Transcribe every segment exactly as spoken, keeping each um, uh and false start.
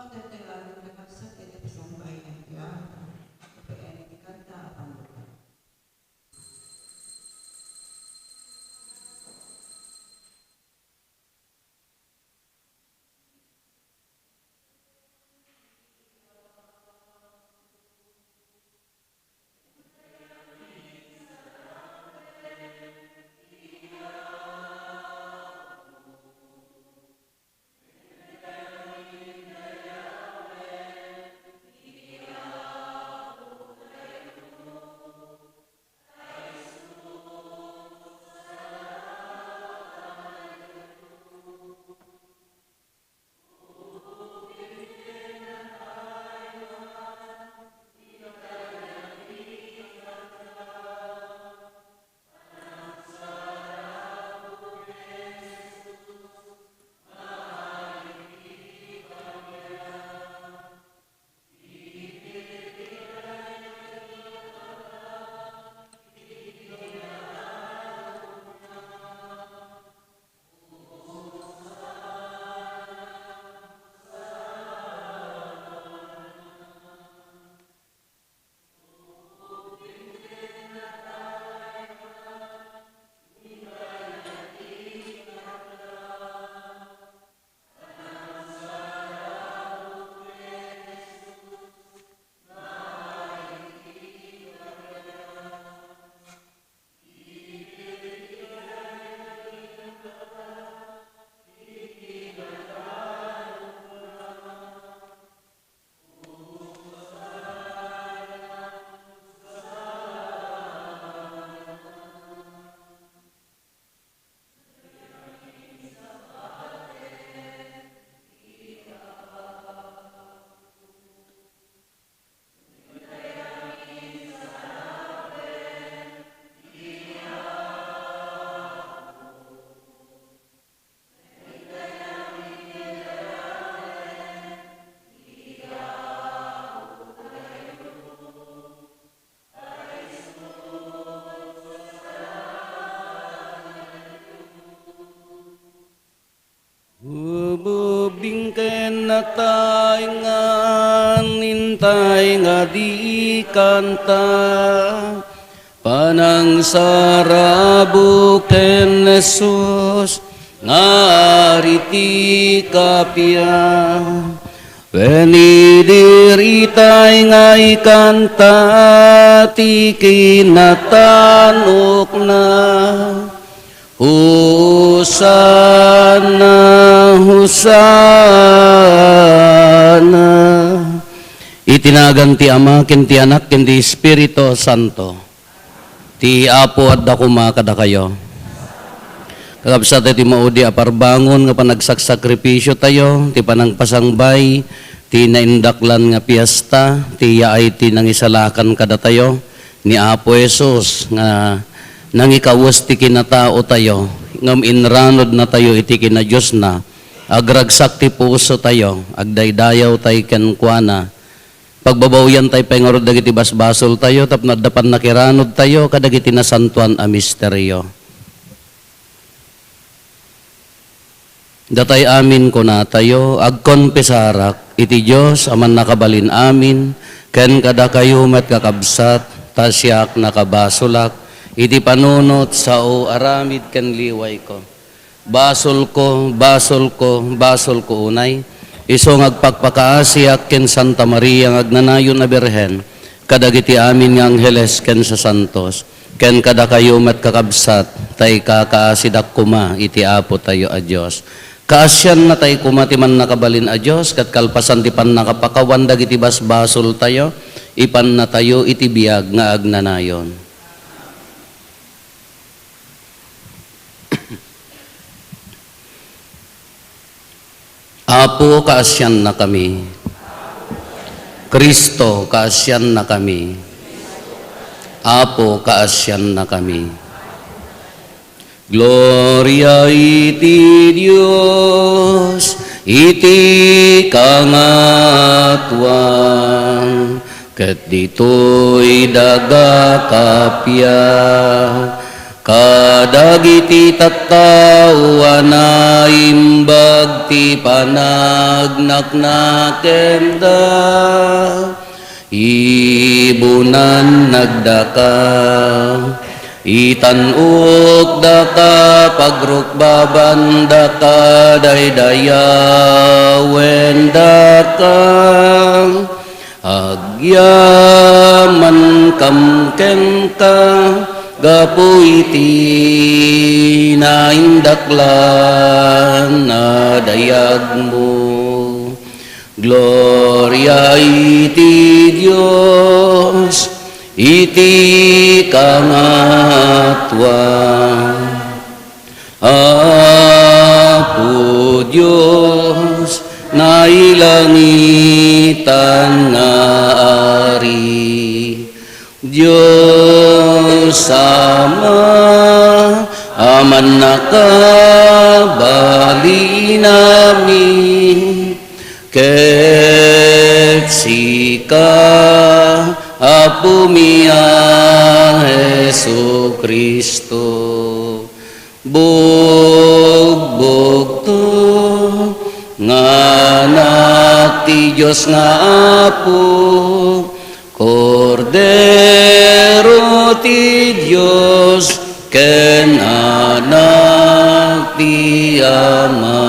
Tattayaan ti kakabsat iti pasambayan ti Apo, ipaay ti kanta a pannukan. Ubing ken nataengan, intay nga di kanta. Panangsarabok ken Jesus nga ari ti kappia. Wen idi ritay nga ikanta ti kinatanokna. Hosanna, Hosanna. Iti nagan ti Ama, ken ti Anak, ken ti Espiritu Santo. Ti Apo adda koma kadakayo. Kakabsat, iti maudi a parbangon nga panagsaksakripisio tayo, ti panangpasangbay, ti naindaklan nga piesta, ti yaay ti nangisalakan kadatayo, ni Apo Jesus nga nangikawes ti kinatao tayo, ngem inranod natayo iti kinadiosna. Agragsak ti puso tayo, agdaydayaw tay kenkuana. Pagbabawian tay pay ngarud dagiti basbasol tayo, tapno adda pannakiranod tayo kadagiti nasantoan a misterio. Datay amin kunatayo, agkonfesarak iti Dios a mannakabalin amin, ken kadakayo met, kakabsat, ta siak nakabasolak iti panunot, sao, aramid ken liwayko. Basolko, basolko, basolko unay, isu nga agpakpakaasiak ken Santa Maria nga agnanayon a Birhen, kadagiti amin nga angheles ken sasantos, ken kadakayo met, kakabsat, ta ikakaasidak koma iti Apo tayo a Dios. Kaasianna tay koma ti mannakabalin a Dios, ket kalpasan ti pannakapakawan dagiti basbasol tayo, ipanna tayo iti biag nga agnanayon. Apo, kaasiannakami. Cristo, kaasiannakami. Apo, kaasiannakami. Gloria iti Dios iti kangatoan, ket ditoy daga kappia. Kadagiti tattao a naimbag ti panagnaknakemda, ibunannagdaka, itan-okdaka, pagrukbabandaka, daydayawendaka, agyamankam kenka gapu iti naindaklan a dayagmo. Gloria iti Dios iti kangatoan. Apo Dios, nailangitan nga Ari, Dios Ama a mannakabalinami, ket sika, Apomi a Jesu-Cristo, bugbugto nga Anak ti Dios nga Apo, Kordero ti Dios ken Anak ti Ama.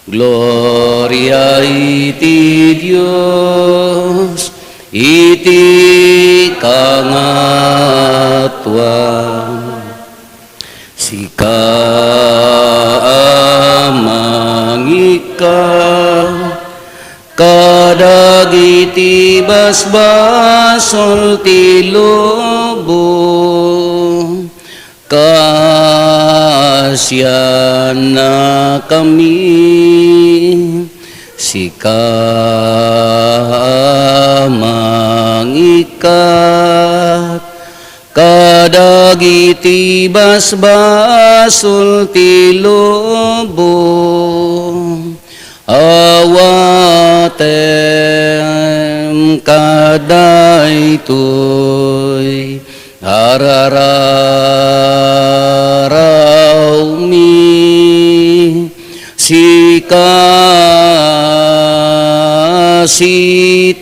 Gloria iti Dios iti kangatoan. Sika a mangikkat kadagiti basbasol ti lubong, kaasiannakami. Sika a mangikkat kadagiti basbasol ti lubong, awatem kadaytoy arararawmi. Sika situtugaw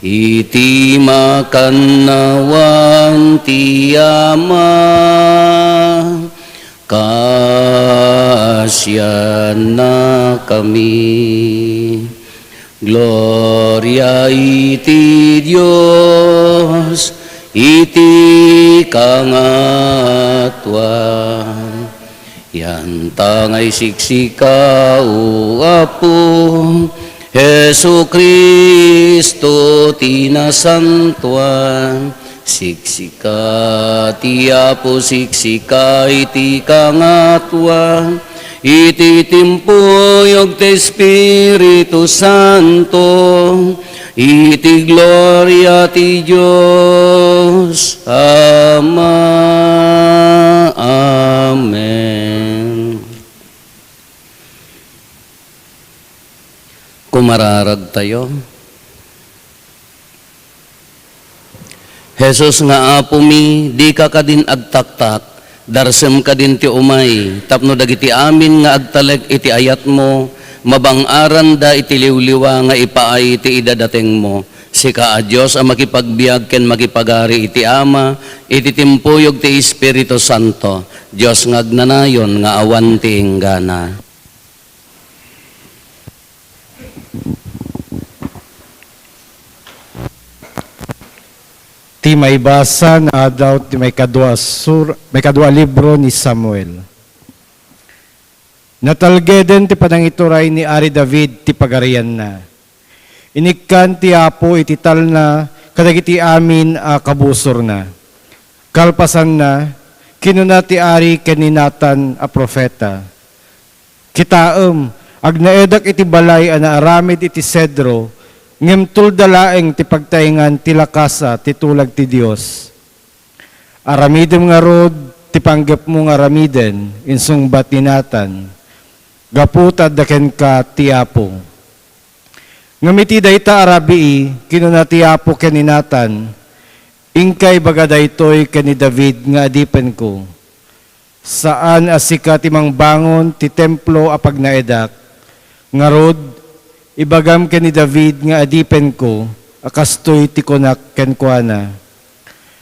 iti makannawan ti Ama, kaasiannakami. Gloria iti Dios iti kangatoan. Yanta nga isiksika, O Apo, Jesu-Cristo ti nasantoan. Siksika ti Apo, siksika iti kangatoan. Iti timpuyog ti Espiritu Santo, iti gloria ti Dios Ama. Amen. Kumararagtayo. Jesus nga Apomi, dika kadin agtaktak, darsem kadin ti umay, tapno dagiti amin nga agtalek iti ayatmo, mabang-aranda iti liwliwa nga ipaay ti idadatengmo. Sika a Dios a makipagbiag ken makipagari iti Ama, iti timpuyog ti Espiritu Santo, Dios nga agnanayon nga awan ti inggana. Ti maibasa nga addaw ti maikadua a sur-, maikadua a libro ni Samuel. Natalgeden ti panangituray ni Ari David ti pagarianna. Inikkan ti Apo iti talna kadagiti amin a kabusorna. Kalpasanna, kinuna ti ari ken ni Natan a profeta, "Kitaem, agnaedak iti balay a naaramid iti sedro, ngem tulda laeng ti pagtaengan ti lakasa ti tulag ti Dios." "Aramidem ngarud ti panggepmo nga aramiden," insungbat ni Natan, "gapu ta adda kenka ti Apo." Ngem iti dayta a rabii, kinuna ti Apo ken ni Natan, Inka ibaga daytoy ken ni David nga adipenko, "Saan a sika ti mangbangon ti templo a pagnaedak. Ngarud, ibagam ken ni David nga adipenko a kastoy ti kunak kenkuana,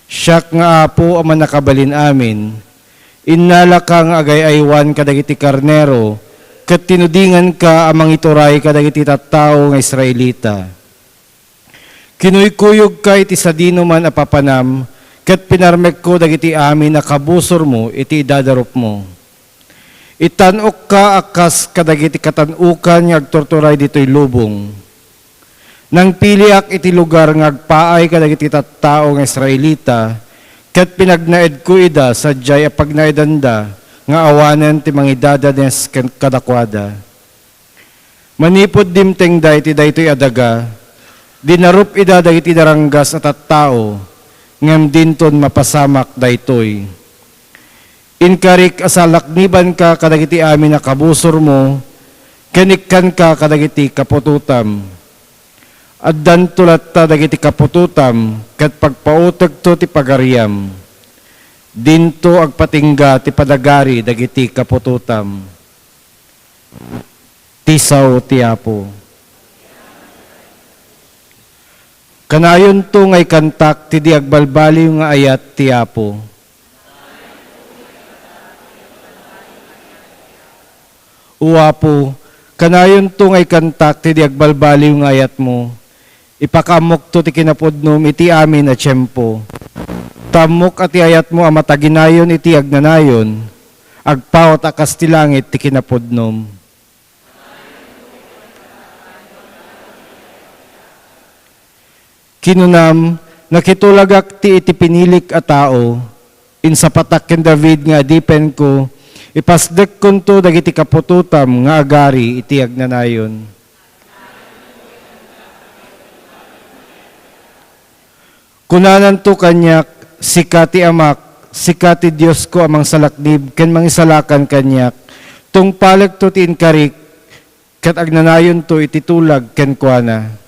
'Siak nga Apo a Mannakabalin-amin. Innalaka nga agay-aywan kadagiti karnero ket tinudinganka a mangituray kadagiti tattao nga Israelita. Kinuykuyogka iti sadinoman a papanam, ket pinarmekko dagiti amin a kabusormo iti idadarupmo. Itan-okka a kas kadagiti katan-okan nga agturturay ditoy lubong. Nangpiliak iti lugar nga agpaay kadagiti tattao nga Israelita, ket pinagnaedko ida sadiay a pagnaedanda nga awanen ti mangidadanes ken kadakuada. Manipud dimtengda iti daytoy a daga, dinarup ida dagiti naranggas a tattao, ngem dinton mapasamak daytoy. Inkarik a salaknibanka kadagiti amin a kabusormo, ken ikkanka kadagiti kaputotam. Addanto latta dagiti kaputotam ket pagpautekto ti pagariam. Dinto agpatingga ti panagari dagiti kaputotam." Ti sao ti Apo. Kanayonto nga ikantak ti di agbalbaliw nga ayat ti Apo. O Apo, kanayonto nga ikantak ti di agbalbaliw nga ayatmo. Ipakaammokto ti kinapudnom iti amin a tiempo. Ta ammok a ti ayatmo a mataginayon iti agnanayon, agpawat a kas ti langit ti kinapudnom. Kinunam, "Nakitulagak ti iti pinilik a tao, insapatak ken David nga adipenko, ipasdekkonto dagiti kaputotam nga agari iti agnanayon." Kunananto kaniak, "Sika ti Amak, sika ti Diosko a mangsalaknib ken mangisalakan kaniak. Tungpalekto ti inkarik, ket agnanayonto iti tulag kenkuana."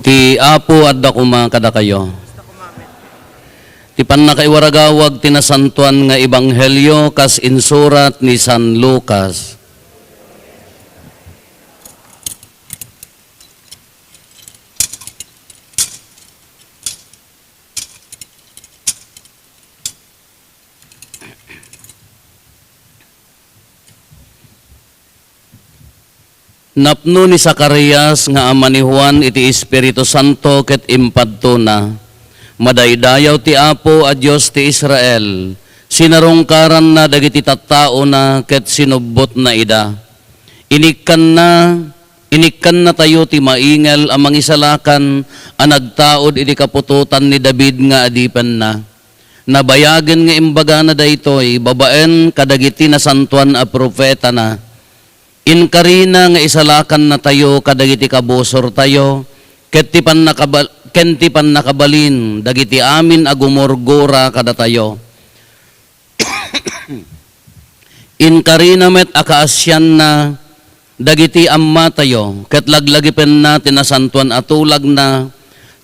Ti Apo adda koma kadakayo. Ti pannakaiwaragawag ti Nasantoan nga Ebanghelio kas insurat ni San Lucas. Napno ni Zacarias nga ama ni Juan iti Espiritu Santo ket impadtona, "Madaydayaw ti Apo a Dios ti Israel, sinarungkaranna dagiti tattaona ket sinubbotna ida. Inikkanna, inikkannatayo ti maingel a mangisalakan a nagtaud iti kaputotan ni David nga adipenna. Nabayagen nga imbagana daytoy babaen kadagiti nasantoan a profetana. Inkarina nga isalakannatayo kadagiti kabusortayo, ket ti pannakabal-, ken ti pannakabalin dagiti amin a gumurgura kadatayo. Inkarina met a kaasianna dagiti ammatayo, ket laglagipenna ti nasantoan a tulagna,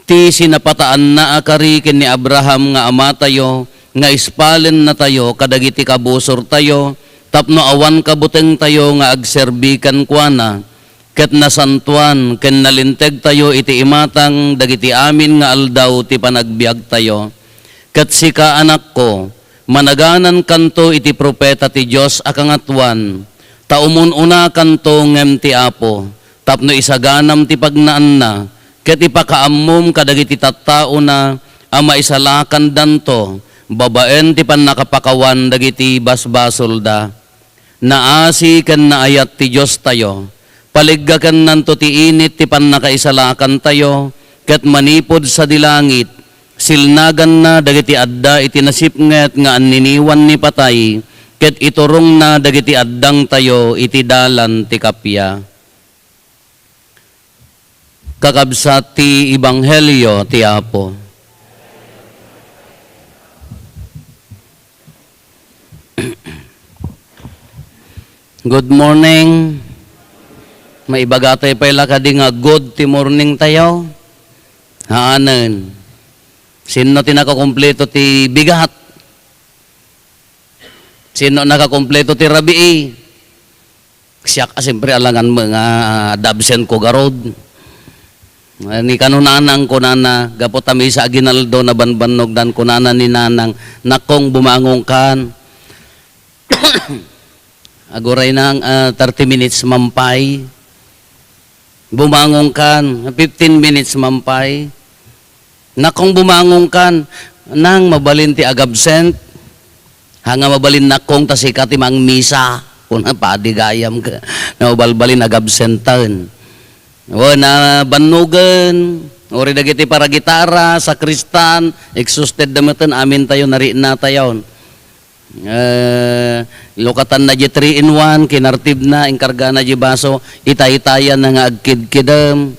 ti sinapataanna a kari ken ni Abraham nga amatayo, nga ispalennatayo kadagiti kabusortayo, tapno awan kabutengtayo nga agserbi kenkuana, ket nasantoan ken nalintegtayo iti imatang dagiti amin nga aldaw ti panagbiagtayo. Ket sika, anakko, managanankanto iti profeta ti Dios a Kangatoan, ta umun-unakanto ngem ti Apo, tapno isaganam ti pagnaanna, ket ipakaammom kadagiti tattaona a maisalakandanto babaen ti pannakapakawan dagiti basbasolda. Naasi ken naayat ti Diostayo. Paligakennanto ti init ti pannakaisalakantayo, ket manipud sadi langit, silnaganna dagiti adda iti nasipnget nga anniniwan ni patay, ket iturongna dagiti addangtayo iti dalan ti kappia. Kakabsat ti Ebanghelio ti Apo. Good morning. Maibaga tayo pay la kadi nga good ti morning tayo? Haanen. Sino ti nakakumpleto ti bigat? Sino nakakumpleto ti rabii? Siak a, siyempre, alangan mo nga, ah, dabsen ko garud. Ni kano nanang, kunana, gapu ta maysa aginaldo na banbannog dan, kunana ni nanang, "Nakong, bumangon kan." Aguray nang, ah, thirty minutes mampay. Bumangon kan, fifteen minutes mampay. Nakong, bumangon kan, nang mabalin ti agabsent. Ha nga mabalin nakong ta sika ti mangmisa. Kuna padi gayam ka. Na mabalbalin agabsenten. O, na bannugen. Uri dagiti paragitara, sakristan, exhausted da meten, amin tayo, nariinna tayon. Eh, lukatanna di three in one, kinartibna, inkargana di baso, itaytayan na nga agkidkidem.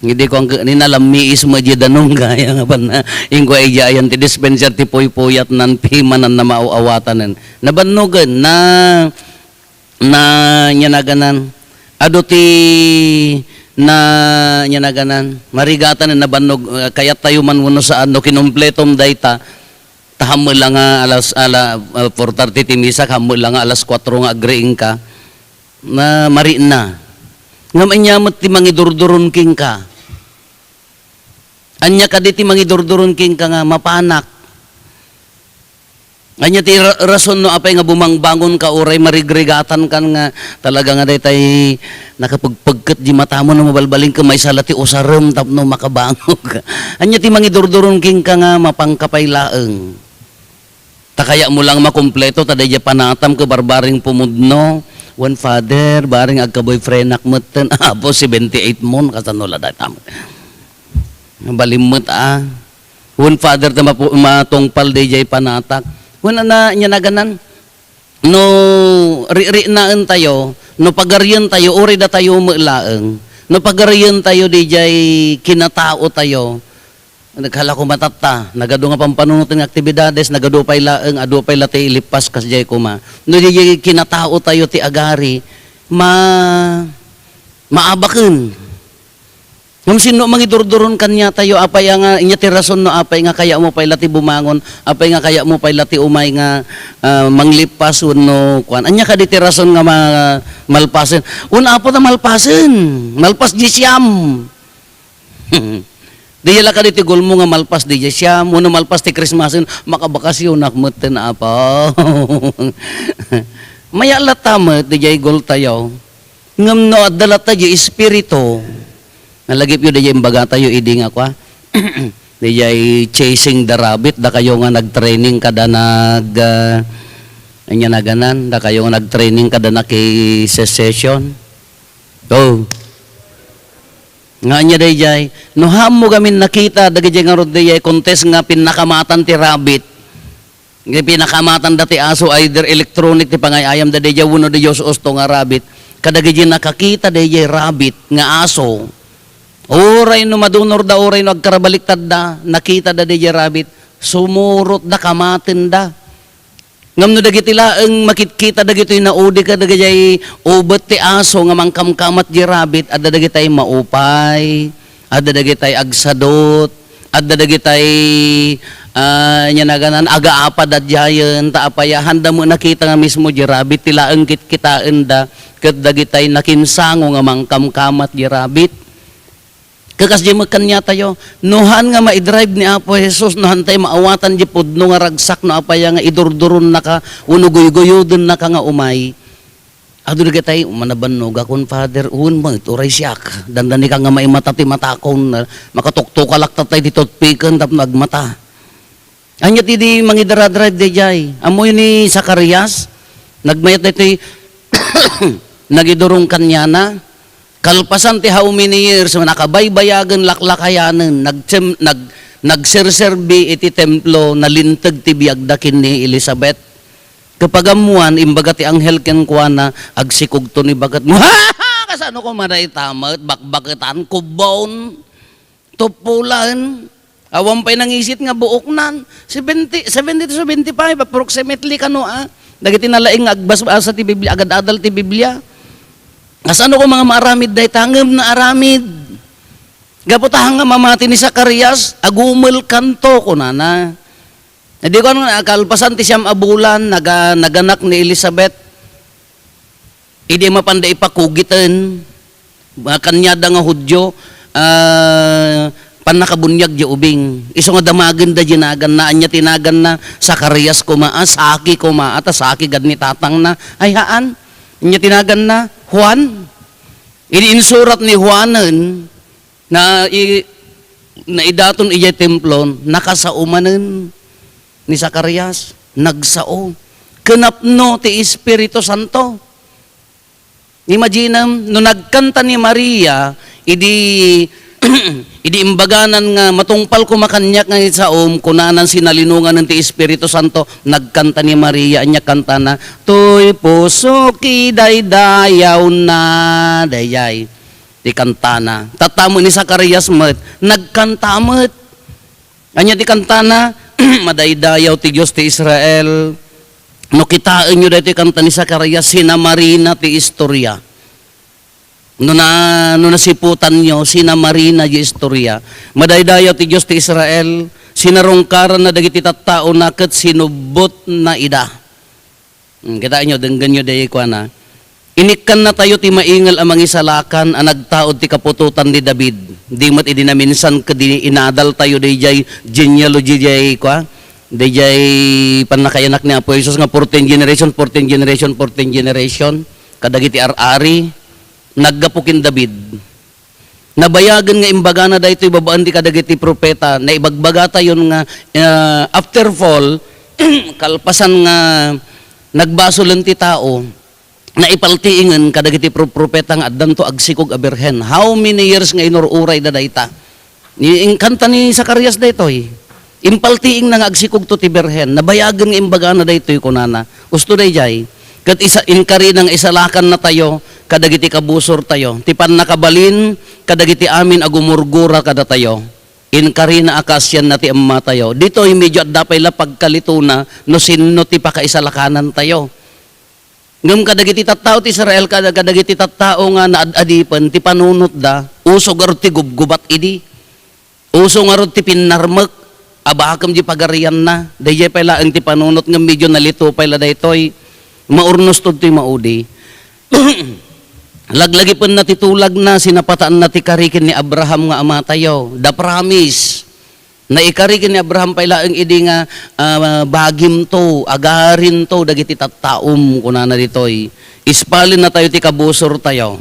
Idi ko ang ni nalammiis mo di danong gaya nga ban na, ingko ay diayan ti dispenser ti puypuyat nan pimanan na maawawatanen. Nabannugen, na, na, niya naganan. Adu ti, na, niya naganan. Marigatan na bannog, eh, kayat tayo man wenno saan, no kinumpletom dayta, ta hammo la nga alas, ala, ah, four thirty ti misa, hammo la nga alas kuwatro nga agriing ka, na mariinna. Ngem ania met ti mangidurduron kenka? Ania kadi ti mangidurduron kenka nga mapanak? Ania ti ra-, rason no apay nga bumangbangon ka uray marigrigatan kan nga talaga nga daytay nakapagpagket di matamu no mabalbalin ka maysa la ti usarem tapno makabangog ka? Ania ti mangidurduron kenka nga mapangkapay laeng? Ta kayatmo lang makumpleto, ta daydiay panatam ket barbareng pumudno. Wen, Father, bareng agka-boyfriendak metten. Apo, seventy-eight mon, kasano la dayta met? Balim met, a. Wen, Father, ta mapu-, matungpal daydiay panatak. Wen, ana, nia naganan? No, ri-, rinaen tayo, no, pagaryen tayo, uray datayo met laeng. No, pagaryen tayo, daydiay kinatao tayo. Nagkala ko matatta, nagadu nga pampanunoten nga aktibidades, nagadu pay laeng, adu pay la ti ilippas kasdiay koma. No, di, di kinatao tayo ti agari, ma-, maabaken. Ngem sinno mangidurduron kaniatayo, apay a nga, inya ti rason no apay nga kayatmo pay la ti bumangon, apay nga kayatmo pay la ti umay nga, ah, manglippas wenno kuan. Ania kadi ti rason nga ma-, malpasen? Wen, Apo, ta malpasen. Malpas di siam. Diay la kadi ti goal mo nga malpas diay siam, wenno malpas ti Christmasen, makabakasionak metten, Apo. Mayat latta met diay goal tayo. Ngem no adda latta di espiritu, nalagipyo daydiay imbagatayo idi nga kua, daydiay Chasing the Rabbit, dakayo nga nagtraining kada nag, ah, ania naganan, dakayo nga nagtraining kada naki-secession. Oh. Nga ania daydiay, no haanmo gamin nakita, dagiti ngarud daydiay contest nga pinnakamatan ti rabbit, nga pinakamatanda ti aso, either electronic ti pangay-ayamda daydiay wenno daydiay us-usto nga rabbit. Kadagiti nakakita daydiay rabbit nga aso, uray no madunorda, uray no agkarabaliktadda, nakitada daydiay rabbit, sumurotda, kamatenda. Ngem no dagiti laeng makitkita dagitoy naudi kadagiti ubet ti aso nga mangkamkamat di rabbit, adda dagitay maupay, adda dagitay agsadut, adda dagitay, ah, ania naganan, agaapad a giant, ta apay a, haanda met nakita nga mismo di rabbit, ti laeng kitkitaenda ket dagitay nakinsango nga mangkamkamat di rabbit. Kakas di met kaniatayo, no haan nga maidrive ni Apo Jesus, no haantay maawatan di pudno nga ragsak, no apay a nga idurduronnaka wenno guyguyodennaka nga umay. Adu dagitay, "Manabannog akon, Father, wen met, uray siak. Dandanika nga maimata ti matakon, makatuktukalak tatay ti toothpicken tapno agmata." Ania ti di mangidaradrive daydiay? Ammoyo ni Zacarias, nagmayat daytoy nagidurong kaniana. Kalpasan ti how many years, nakabaybayagen laklakayanen, nagtsem-, nag-, nagserserbi iti templo, nalinteg ti biagda ken ni Elizabeth. Kapagammoan, imbaga ti anghel kenkuana, agsikogto ni baket. Kasano koma dayta met? Bakbaketan, kubbon, tuppulan. Awan pay nangisit nga buoknan. Seventy, seventy to seventy-five approximately kano, ah. Dagiti nalaing nga agbasbasa ti Biblia, agad-adal ti Biblia. Kasano koma nga maaramid dayta? Ngem naaramid. Gapu ta haan nga mamati ni Zacarias, "Agumel kanto," kunana. Idi kuan, kalpasan ti siam a bulan, naga-, naganak ni Elizabeth. Idi mapanda ipakugiten, kaniada nga Judio, ah, pannakabuniag di ubing. Isu nga damagenda di naganna, ania ti naganna? Zacarias koma, ah, saki koma, ah, ta saki gad ni tatangna. Ay, haan. Ania ti naganna? Juan. Idi insurat ni Juanen, na i-, naidaton idiay templo, nakasao manen ni Zacarias, nagsao. Ken napno ti Espiritu Santo. Imaginem, no nagkanta ni Maria, idi, idi imbaganan nga, "Matungpal koma kaniak nga isaom," kunanan sinalinonganen ti Espiritu Santo, nagkanta ni Maria, ania kantana? "Toy pusok idaydayawna." Daydiay ti kantana. Tatta met ni Zacarias met, nagkanta met. Ania ti kantana? "Madaydayaw ti Dios ti Israel." No kitaenyo daytoy kanta ni Zacarias, sinamarina ti istorya. No na-, no nasiputanyo, sinamarina ti istorya. "Madaydayaw ti Dios ti Israel, sinarungkaranna dagiti tattaona ket sinubbotna ida." Hmm, kitaenyo, denggenyo daydiay kuana. Inikkannatayo ti maingel a mangisalakan a nagtaud ti kaputotan ni David. Di met idi naminsan ket di inadaltayo daydiay genealogy diay kua, daydiay pannakayanak ni Apo Jesus nga fourteen generation, fourteen generation, fourteen generation, kadagiti ar-ari, naggapu ken David. Nabayagen nga imbagana daytoy babaen ti kadagiti profeta. Naibagbagatayon nga, ah, after fall, kalpasan nga nagbasolen ti tao, naipaltiingen kadagiti pro-, profeta nga addanto agsikog a birhen. How many years nga inur-urayda dayta? Ni, inkanta ni Zacarias daytoy. Impaltiingna nga agsikogto ti birhen. Nabayagen nga imbagana daytoy, kunana. Usto daydiay. Ket isa, inkarina nga isalakannatayo kadagiti kabusortayo. Ti pannakabalin kadagiti amin a gumurgura kadatayo. Inkarina a kaasianna ti emmatayo. Ditoy, medyo adda pay la pagkalitona no sinno ti pakaisalakanantayo. Ngem kadagiti tattao ti Israel, kada-, kadagiti tattao nga naad-adipen, ti panunotda, uso garud ti gubgubat idi. Uso ngarud ti pinnarmek a bakem di pagarianna. Daydiay pay laeng ti panunot ngem medyo nalito pay la daytoy. Maurnos toy maudi. Laglagipenna ti tulagna, sinapataenna ti kari ken ni Abraham nga amatayo. The promise. Naikari ken ni Abraham pay laeng idi nga, ah, "Bagimto, agarinto dagiti tattaom," kunana ditoy. Ispalenna tayo ti kabusortayo.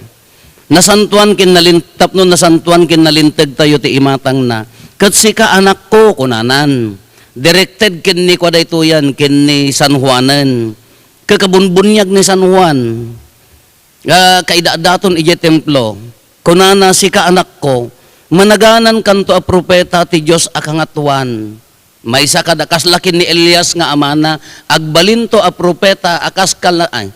Nasantoan ken nalin-, tapno nasantoan ken nalintegtayo ti imatangna. "Ket sika, anakko," kunanan. Directed ken ni kua daytoyan, ken ni San Juanen. Kakabunbuniag ni San Juan. Ah, kaidadaton idiay templo. Kunana, "Sika, anakko, managanankanto a profeta ti Dios a Kangatoan." Maysa kada kasla ken ni Elias nga amana, agbalinto a profeta a kas kala-, ay,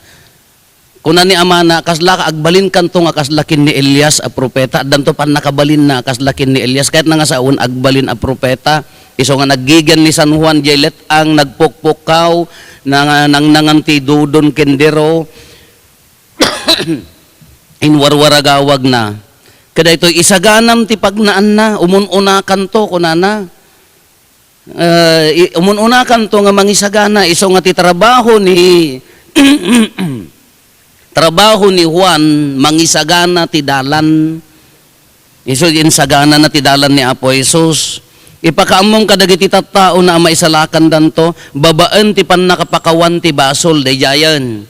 kuna ni amana, kasla, agbalinkanto nga kasla ken ni Elias a profeta. Addanto pannakabalinna a kasla ken ni Elias. Kayatna nga sawen, agbalin a profeta. Isu nga naggigian ni San Juan, diay let-ang, nagpukpukkaw, nang-, nangnangan ti dudon ken dero. Inwarwaragawagna. Kadaytoy, "Isaganam ti pagnaanna, umun-unakanto," kunana. Eh, i-, umun-unakanto nga mangisagana, isu nga ti trabaho ni, trabaho ni Juan, mangisagana ti dalan. Isu insaganana ti dalan ni Apo Jesus. Ipakaammom kadagiti tattaona a maisalakandanto babaen ti pannakapakawan ti basol, daydiayen.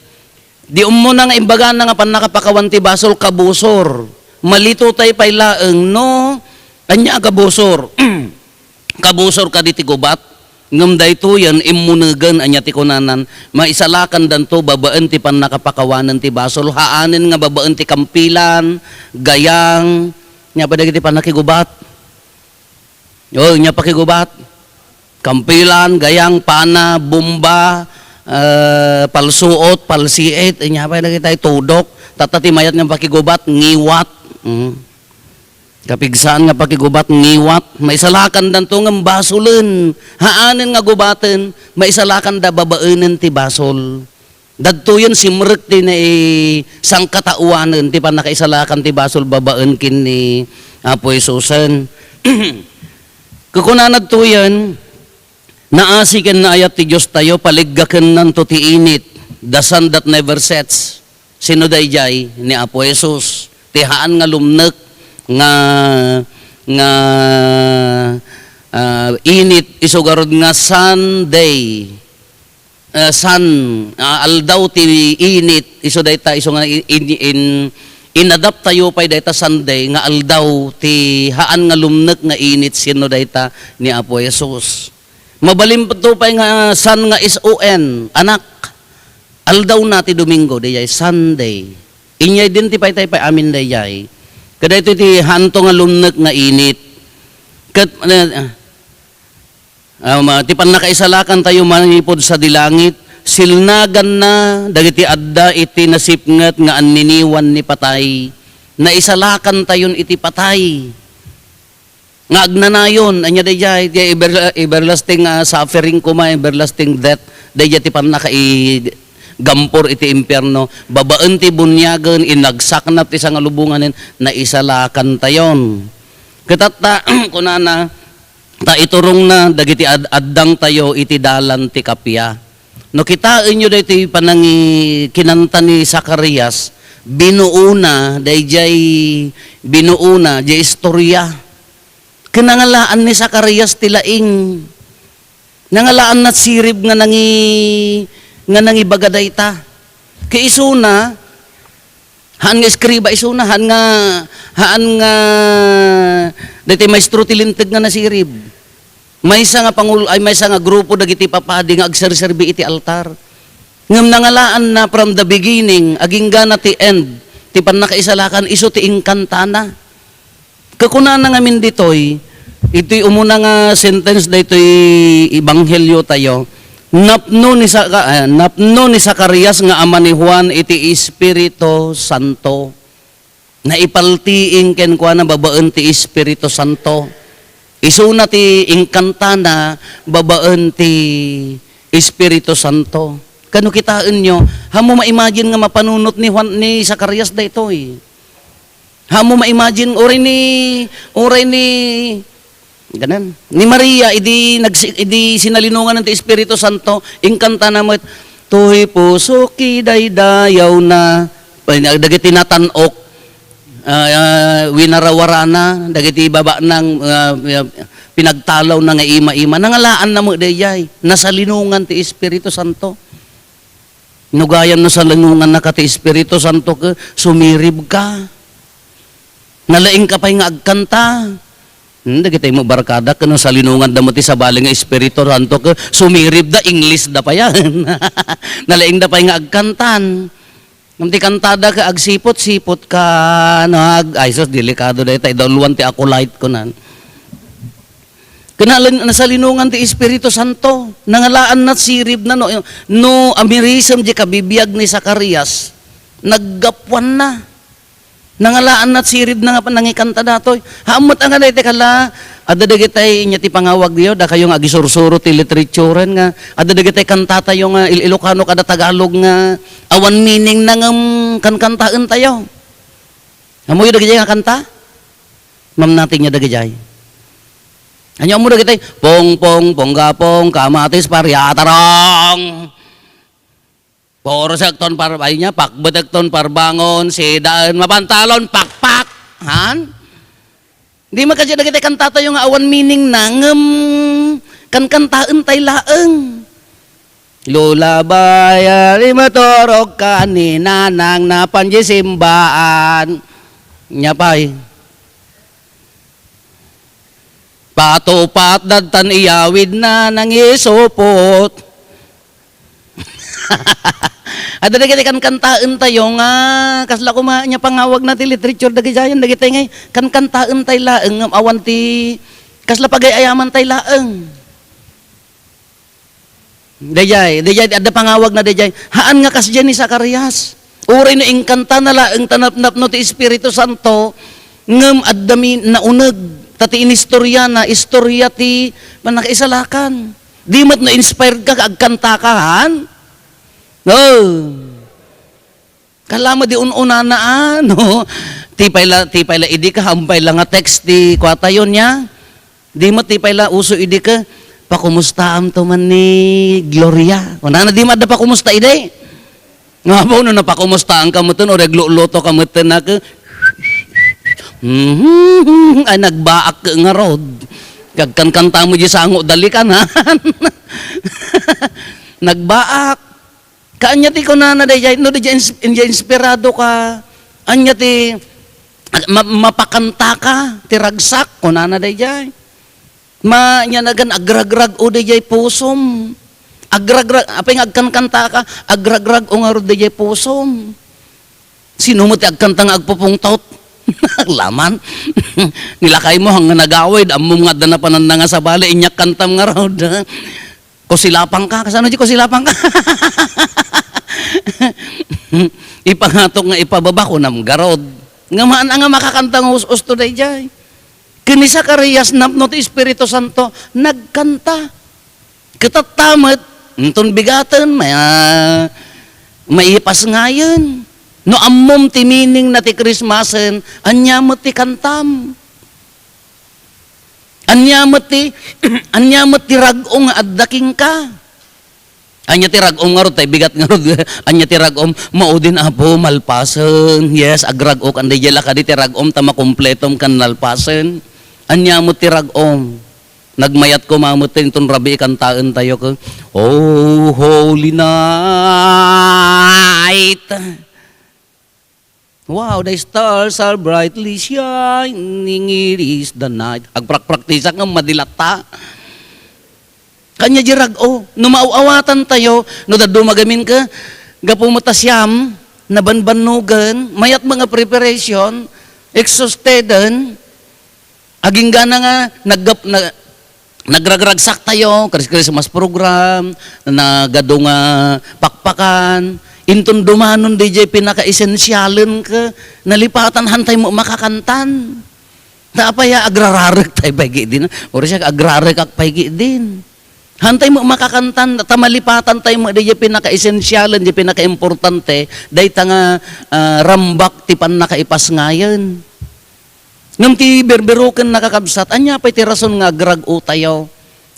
Di ummuna nga imbagana nga pannakapakawan ti basol, kabusor. Malitotay pay laeng no ania a kabusor. Kabusor kadi ti gubat. Ngem daytoyen, immunegen, ania ti kunanan, maisalakandanto babaen ti pannakapakawanen ti basol, haanen nga babaen ti kampilan, gayang, nia pay dagiti pannakigubat. O, nia pakigubat. Kampilan, gayang, pana, bomba, eh, palsuot, palsiit, nia pay dagiti tudok. Tatta ti mayat nga pakigubat, ngiwat. Mm. Kapigsaan nga pakigubat, ngiwat. Maisalakandanto ngem basolen. Haanen nga gubaten, maisalakanda babaenen ti basol. Dadtoyen simrek ti naisangkataoanen ti pannakaisalakan ti basol babaen ken ni Apo Jesusen. Kukunana ditoyen, naasi ken naayat ti Diostayo, paliggakennanto ti init, the sun that never sets. Sino daydiay? Ni Apo Jesus. Ti haan nga lumnek nga, nga, ah, init, isu garud nga Sunday. Ah, sun, ah, aldaw ti init, isu dayta, isu nga in, in, in, inadapt tayo pay dayta Sunday nga aldaw ti haan nga lumnek nga init, sino dayta? Ni Apo Jesus. Mabalinto pay nga sun nga S O N, anak. Aldawna ti Domingo, daydiay Sunday. Inyay din ti paytay pay amin daydiay. Kadaytoy ti haanto nga lumnek nga init. Ket, eh, Um, ah, ti pannakaisalakantayo manipud sadi langit, silnaganna dagiti adda iti nasipnget nga anniniwan ni patay. Naisalakantayon iti patay. Nga agnanayon, ania daydiay, ti ever-, everlasting, ah, suffering koma, everlasting death, daydiay ti pannakaigampor iti impierno. Babaen ti buniagen, inagsaknap ti sangalubonganen, naisalakantayon. Ket tatta, kunana, ta iturongna dagiti ad-, addangtayo iti dalan ti kappia. No kitaenyo daytoy panangi-, kinanta ni Zacarias, binuona, daydiay binuona, diay istorya. Ken nangalaan ni Zacarias ti laing. Nangalaanna sirib nga nangi-, nga nangibaga dayta. Ket isuna, haan nga eskriba isuna, haan nga, haan nga daytoy maestro ti linteg nga nasirib. Maysa nga pangul-, ay, maysa nga grupo dagiti papadi nga agserserbi iti altar. Ngem nangalaanna from the beginning, aginggana ti end, ti pannakaisalakan, isu ti inkantana. Kakunana ngamin ditoy, itoy umuna nga sentence daytoy ebanghelio tayo, napno ni Sa-, ah, napno ni Zacarias nga ama ni Juan iti Espiritu Santo. Naipaltiing kenkuana babaen ti Espiritu Santo. Isuna ti inkantana babaen ti Espiritu Santo. Kano kitaenyo, haanmo ma-imagine nga mapanunot ni Juan, ni Zacarias daytoy. Haanmo ma-imagine, uray ni, uray ni, ganan. Ni Maria, idi nagsi-, idi sinalinungan ti Espiritu Santo, inkantana met, "Toy pusok idaydayawna." Dagiti natan-ok, ah, ah, winarawarana, dagiti babanang, ah, ah, pinagtalawna nga ima-ima. Nangalaanna met daydiay. Nasalinongan ti Espiritu Santo. No gayam no salinongannaka ti Espiritu Santo ket sumiribka. Nalaingka pay nga agkanta. Hmm, dagitoy met barkada ket no salinonganda met ti sabali nga Espiritu Santo ket sumiribda, English da pay. Nalaingda pay nga agkantan. Ngem ti kantada ket agsipot-sipot ka, no, ag-, ay sus, delikado dayta, idawluan ti Acolyte kunan. Ket nalin-, nasalinongan ti Espiritu Santo. Nangalaanna, siribna, no, no amirisem di kabibiag ni Zacarias, naggapuanna. Nangalaanna, siribna nga nangikanta datoy. Haan met nga daytoy kala, adda dagitay inya ti pangawagyo, dakayo nga agisursuro ti literaturen nga, adda dagitay kantatayo nga il-, Ilocano kada Tagalog nga awan meaning na ngem kankantaentayo. Ammoyo dagijay nga kanta? Mamnati nga dagijay. Ania ammo dagitay? Pong, pong, pongga, pong, kamatis, pariatarong. Puro sekton par-, ay niya, pakbetekton, parbangon, sidaen, mapantalon, pakpak. Han? Di man kadi dagitay kantatayo nga awan meaning na, ngem kankantaentay laeng. Lullaby, ah, di maturog ka ni nanang napan di simbaan. Nia pay. Patupat dadtan iyawidna nangisupot. Adda dagiti kankantaentayo nga kasla koma nia pangawagna ti literature dagidiayen, dagiti ngay kankantaentay laeng ngem awan ti kasla pagay-ayamantay laeng. Daydiay, daydiay ti adda pangawagna daydiay. Haan nga kasdiay ni Zacarias. Uray no inkantana laeng ta napnapno ti Espiritu Santo, ngem adda mi-, nauneg, ta ti inistoriana, istoria ti pannakaisalakan. Di met no inspired ka, agkanta ka, han? No. Kala mo di un-unana, ah, no? Ti pay la, ti pay la idi ka, hampay la nga text ti kuatayo nia. Di met ti pay la uso idi ka, "Pakumustaam to man ni Gloria." Kunana, di met adda pakumusta idi. Nga ba, no napakumustaanka metten, o regluto ka metten na ka, mhm, ay, nagbaak ka ngarud. Kagkankanta mo di sango, dalikan, ha? Nagbaak. Kaanya ti kunana daydiay, no, daydiay ins-, daydiay inspirado ka, anya ti ma-, mapakanta ka, ti ragsak, kunana daydiay. Ma-, nya nagan agragrag-o daydiay pusom. Agragrag, apay nga agkankanta ka, agragrag-o ngarud daydiay pusom. Sino met ti agkanta nga agpupungtot? Laman. Nilakay mo, hanggang nagawid, ammom nga adda napananda nga sabali, inyak kantam ngarud. Kusilapang ka, kasano di kusilapang ka? Ipangatok nga ipababa, kunam garud. Nga maan nga makakanta nga us-usto daydiay. Ken ni Zacarias, napno ti Espiritu Santo, nagkanta. Ket tatta met, inton bigaten, may, ah, maipasngayen. No ammom ti meaning na ti Christmasen, ania met ti kantam? Ania met ti, ania met ti rag-o nga adda kenka? Ania ti rag-om ngarud, tay bigat ngarud. Ania ti rag-om? Maudin, Apo, malpasen. Yes, agrag-ok, andi diay la kadi ti rag-om, ta makumpletom ken nalpasen. Ania met ti rag-om? Nagmayat koma met inton rabii kantaentayo ken, "Oh, holy night." Wow, the stars are brightly shining, it is the night. Agprakpraktisak nga madilatta. Kanya di rag-o, no maaw-awatantayo, no dadduma gamin ka, gapu mo ta siam, nabanbannugan, mayat nga preparation, exhausteden, Agingga na nga naggap-, na-, nagragragsaktayo, Chris-, Christmas program, nagadu nga pakpakan, inton dumanon diay pinakaesensialen ket nalipatan, hantay mo makakantan. Ta apay a agrararektay pay ketdin? Uray siak, agrarekak pay ketdin. Hantay mo makakantan, ta malipatantay mo diay pinakaesensialen, diay pinakaimportante, dayta nga, ah, rambak ti pannakaipasngayen. Ngem ti birbiroken, nakakabsat, ania pay ti rason nga agrag-otayo?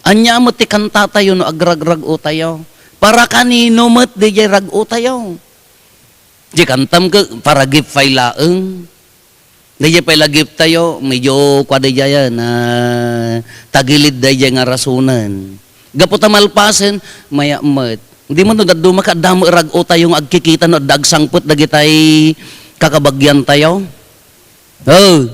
Ania met ti kantatayo no agragrag-otayo? Para kanino met diay rag-otayo? Di kantam ket para gift pay laeng. Daydiay pay la gift tayo, medyo kua daydiay, ah, tagilid daydiay nga rasonen. Gapu ta malpasen, maya met. Di man no dadduma ka, adda met rag-o tayo nga agkikita no adda agsangpet dagitay kakabagian tayo. Oh.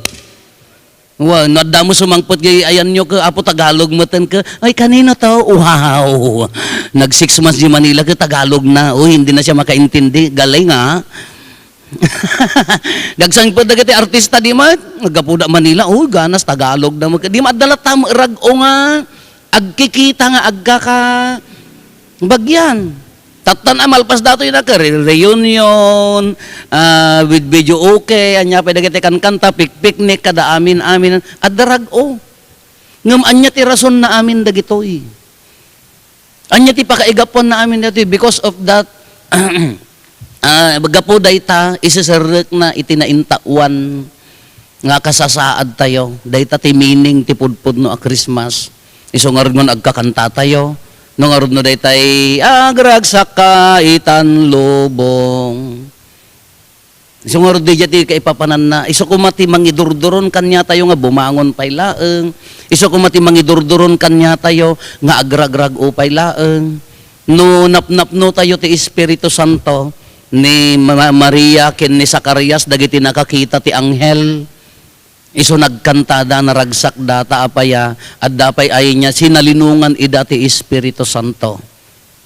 Wa, no adda met sumangpet nga ayanyo ket, Apo, Tagalog meten ket, "Ay, kanino to?" Wow! Nag six months di Manila ket Tagalog na. Uy, hindi na siya makaintindi. Galing, ah. Nagsangpet dagiti artista di met. Naggapuda Manila, oh, ganas Tagalog na met. Di met adda latta met rag-o nga agkikita nga agkakabagian. Tattan a malpas datoy na ka re-, reunion, ah, with videoke, ania pay dagiti kankanta, pik-, picnic, kada amin-amin, adda rag-o. Ngem ania ti rason na amin dagitoy? Ania ti pakaigapuan na amin dagitoy? Because of that, ah, gapu dayta, iseserrekna iti naintaoan nga kasasaad tayo. Dayta ti meaning ti pudpudno a Christmas. Isu ngarud nga agkakanta tayo. No ngarud no daytay, "Agragsakka itan lubong." Isu ngarud daydiay ti kaipapananna. Isu koma ti mangidurduron kaniatayo nga bumangon pay laeng. Isu koma ti mangidurduron kaniatayo nga agragrag-o pay laeng. No napnapno tayo ti Espiritu Santo, ni Ma-, Maria ken ni Zacarias dagiti nakakita ti anghel. Isu nagkantada, naragsakda, ta apay a, adda pay aya nga sinalinongan ida ti Espiritu Santo.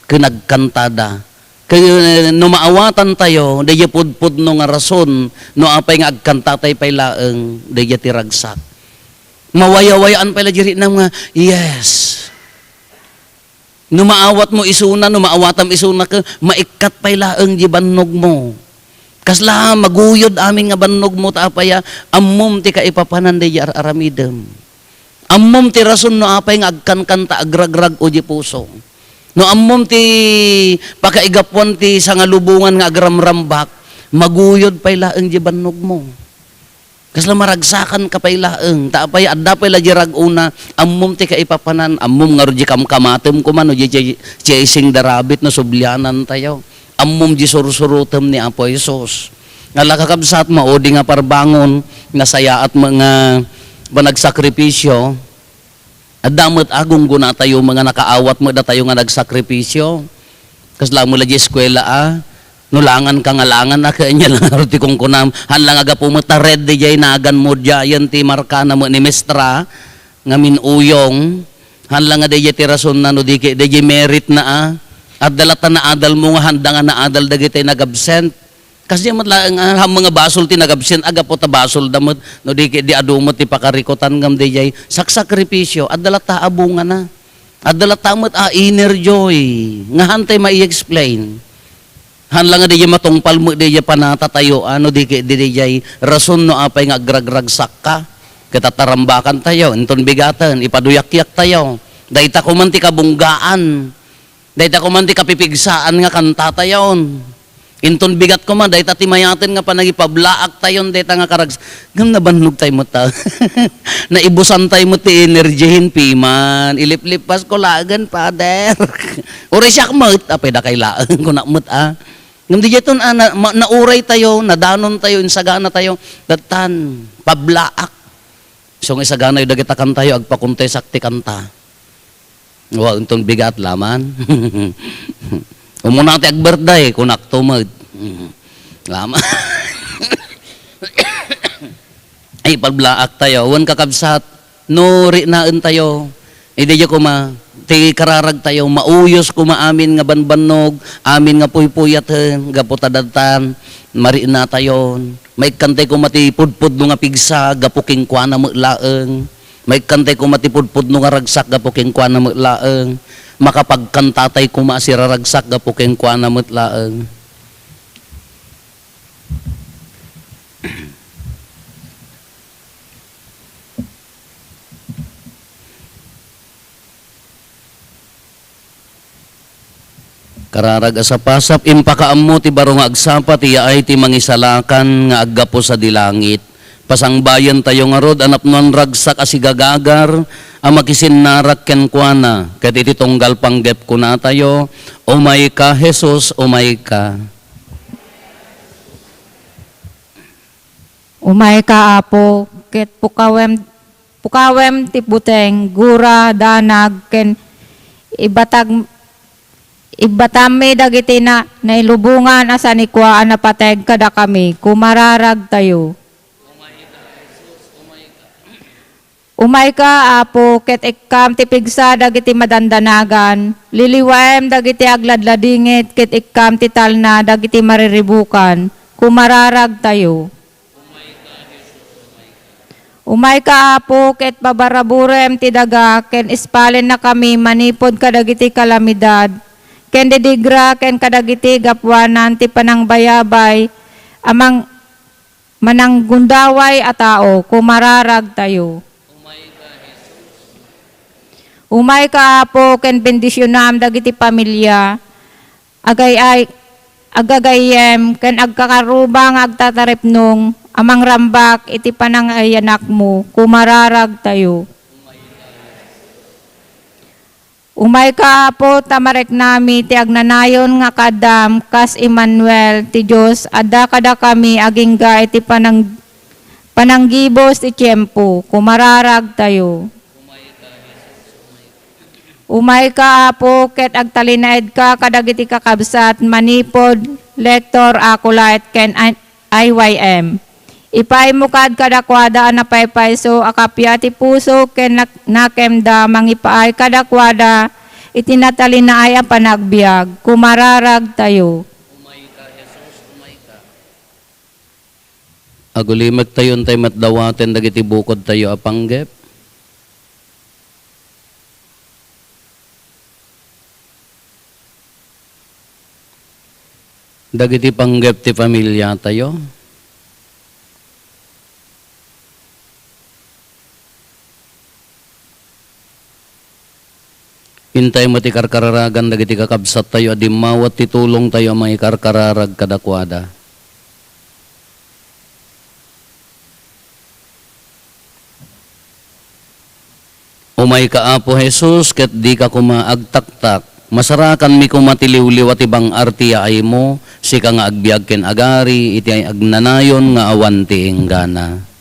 Ken nagkantada. Ken no maawatan tayo, daydiay pudpudno nga rason, no apay nga agkanta tay pay laeng, daydiay ti ragsak. Mawayawayaan pay la di rinam nga, yes. No maawatmo isuna, no maawatam isuna ket maikkat pay laeng di bannogmo. Kasla maguyod amin nga bannogmo, ta apay a, ammom ti kaipapanan daydiay ar-aramidem. Ammom ti rason no apay nga agkankanta, agragrag-o di puso. No ammom ti pakaigapuan ti sangalubongan nga agramrambak, maguyod pay laeng di bannogmo. Kasla maragsakanka pay laeng, ta apay, adda pay la di rag-ona, ammom ti kaipapanan, ammom ngarud di kamkamatem koma, no, di, di chasing the rabbit, no, sublianan tayo. Ammom di sursurotem ni Apo Jesus. Ala, kakabsat, maudi nga parbangon, nasayaat met nga panagsakripisyo, Adda met a gunggona tayo, mga nakaawat met datayo nga nagsakripisyo. Kasla met la di eskuela, a. No langan ka nga langan, a, kanya lang ti kunkunam. Haan lang a gapu met ta red diay naganmo diayen ti markana met ni mestra nga min-uyong. Haan lang a diay ti rasonna no di ket diay merit na, a. Adda latta naadalmo nga haan da nga naadal dagiti nag-absent. Kasdiay met laeng, a, haan nga basol ti nag-absent, a, gapu ta basolda met, no di, di adu met ti pakarikutan ngem diay saksakripisyo, adda latta a bungana. Adda latta met a inner joy, nga haan tay mai-explain. Haan lang nga diay matungpal met diay panatatayo, a, no di, di, diay rason no apay nga agragragsakka. Ket tatarambakan tayo, inton bigaten, ipaduyakyak tayo. Dayta koman ti kabunggaan. Dayta koman ti kapipigsaan nga kantatayon. Inton bigat koma, dayta ti mayaten nga panangipablaaktayon dayta nga karags-, ngem nabannogtay met ta. Naibusantay met ti energyhin, piman. Iliplippasko laengen, Father. Uray siak met, apay dakay laeng, kunak met, a. Ngem diay ton, a, na, ma-, nauray tayo, nadanon tayo, insagana tayo, dattan, pablaak. So, nga isaganayo dagita kantayo, agpakontesak ti kanta. Wa, inton bigat laman. Umuna ti agbirthday, kunak to met. Laman. Ay, pablaak tayo. Wen, kakabsat, no riknaen tayo, idi koma, ti kararag tayo, mauyos koma amin nga banbannog, amin nga puypuyaten, gapu ta dattan, marikna tayon. Maikkantay koma ti pudpudno nga pigsa, gapu kenkuana met laeng. Maikkantay koma ti pudpudno nga ragsak gapu kenkuana met laeng. Makapagkantatay koma a siraragsak gapu kenkuana met laeng. Kararag a sapasap, impakaammo ti baro nga agsapa ti yaay ti Mangisalakan nga aggapu sadi langit. Pasangbayentayo ngarud a napnoan ragsak a sigagagar a makisinnarak kenkuana, ket iti tunggal panggep kunatayo, "Umayka, Jesus, umayka." Umayka, Apo, ket pukawem, pukawem ti buteng, gura, danag, ken ibatag, ibatammi dagiti na, nailubongan a sanikua a napateg kadakami. Kumararagtayo. Umayka, Apo, ket ikkam ti pigsa dagiti madandanagan, liliwaem dagiti agladladingit, ket ikkam ti talna dagiti mariribukan. Kumararagtayo. Umayka, Apo, ket pabaraburem ti daga, ken ispalennakami manipud kadagiti kalamidad, ken didigra, ken kadagiti gapuanan ti panangbayabay a mang-, mananggundaway a tao. Kumararagtayo. Umayka, Apo, ken bendisionam dagiti pamilia, agay-ay-, agagayyem, ken agkakarruba nga agtataripnong a mangrambak iti panangayanakmo. Kumararagtayo. Umayka, Apo, ta mariknami ti agnanayon nga kaaddam kas Emmanuel, ti Dios adda kadakami agingga iti panang-, pananggibus ti tiempo. Kumararagtayo. Umayka, Apo, ket agtalinaedka kadagiti kakabsat manipud Lector, Acolyte, ken I-, I Y M. Ipaaymo kad kadakuada a napaypayso a kappia ti puso ken nak-, nakemda mangipaay kadakuada iti natalinaay a panagbiag. Kumararagtayo. Agulimektayo intay met dawaten dagiti bukodtayo a panggep. Dagiti panggep ti familiatayo. Intay met ti karkararagan dagiti kakabsattayo a dimmawat ti tulongtayo a mangikarkararag kadakuada. Umayka, Apo Jesus, ket dika koma agtaktak. Masarakanmi koma ti liwliwa ti bang-ar ti yaaymo, sika nga agbiag ken agari iti agnanayon nga awan ti inggana.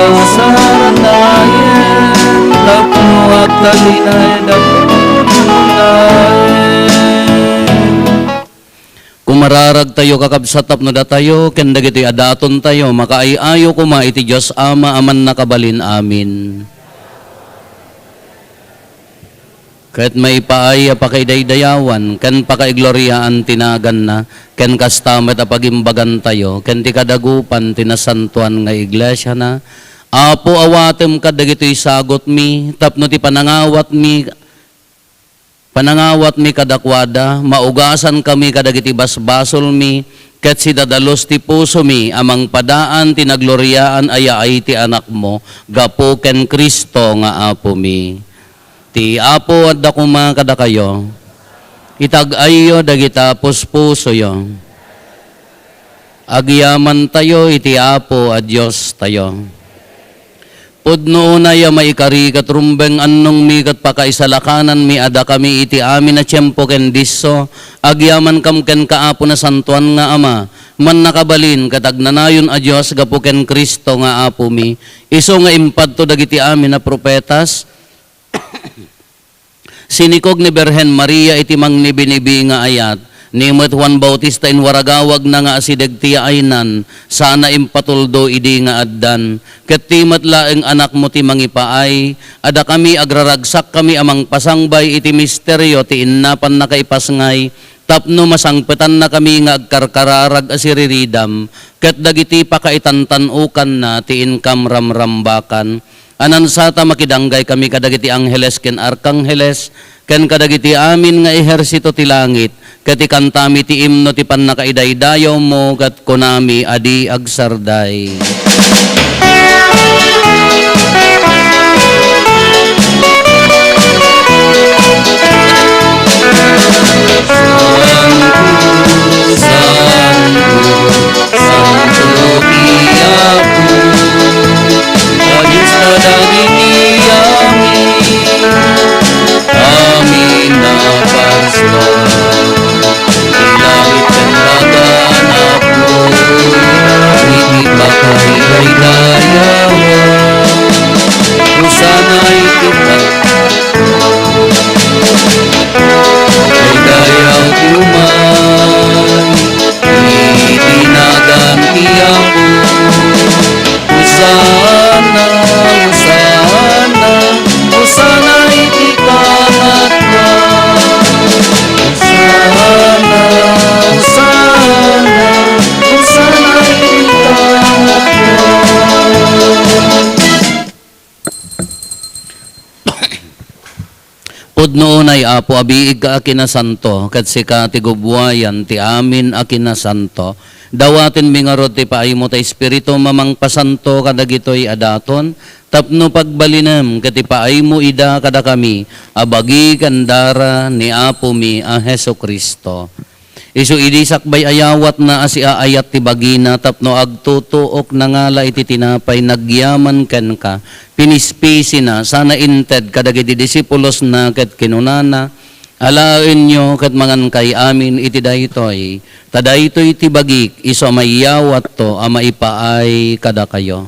Saranayen, tapno agtalinaed a punayen. Kumararagtayo, kakabsat, tapno datayo ken dagitoy a datontayo makaay-ayo koma iti Dios Ama a Mannakabalin. Amen. Ket maipaay a pakaidaydayawan ken pakaigloriaan ti naganna, ken kasta met a pagimbagantayo ken ti kadagupan ti nasantoan nga iglesiana. Apo, awatem kadagitoy sagutmi tapno ti panangawatmi, panangawatmi kadakuada, maugasankami kadagiti basbasolmi, ket sidadalus ti pusomi a mangpadaan ti nagloriaan a yaay ti Anakmo gapu ken Cristo nga Apomi. Ti Apo adda koma kadakayo. Itag-ayyo dagita puspusoyo. Agyamantayo iti Apo a Diostayo. Pudno unay a maikari ket rumbeng annongmi ket pakaisalakananmi a dakami iti amin a tiempo ken disso, agyamankam kenka, Apo Nasantoan nga Ama, Mannakabalin ket Agnanayon a Dios gapu ken Cristo nga Apomi, isu nga impadto dagiti amin a profetas, sinikog ni Birhen Maria iti mangnibinibi nga ayat, ni met Juan Bautista inwaragawagna nga asideg ti yaaynan, sana impatuldo idi nga addan. Ket ti met laeng Anakmo ti mangipaay, a dakami agraragsakkami a mangpasangbay iti misterio ti innapanna kaipasngay, tapno masangpetannakami nga agkarkararag a siriridam, ket dagiti pakaitantan-okanna ti inkam ramrambakan. Anansata makidanggay kami kadagiti angheles ken arkangheles, ken kadagiti amin nga ehersito ti langit, ket ikantami ti imno ti pannakaidaydayawmo, ket kunami a di agsarday. Santo, santo, santo ti Apo, a Dios kadagiti amin. Amin a Paskua, ti langit ken daga napukaw iti pakaidaydayawan. Hosanna iti ta-, Daydayaw ti umay iti nagan ti Apo. Hosanna, Hosanna, Hosanna iti pangatna. Hosanna, Hosanna, Hosanna iti pangatna. Pudno unay, Apo, a biigka a kinasanto, ket sika ti gubbuayan ti amin a kinasanto. Dawatenmi ngarud ti paaymo ti Espiritum a mangpasanto kadagitoy a daton, tapno pagbalinem ket ipaaymo ida kadakami a bagi ken dara ni Apomi a Jesu-Cristo. Isu idi sakbay a yawatna a siaayat ti bagina tapno agtutuok, nangala iti tinapay, nagyaman kenka, pinispisina, sana inted kadagiti disipulosna ket kinunana, "Alaenyo ket mangankay amin iti daytoy, ta daytoy ti bagik, isu a mayawatto a maipaay kadakayo."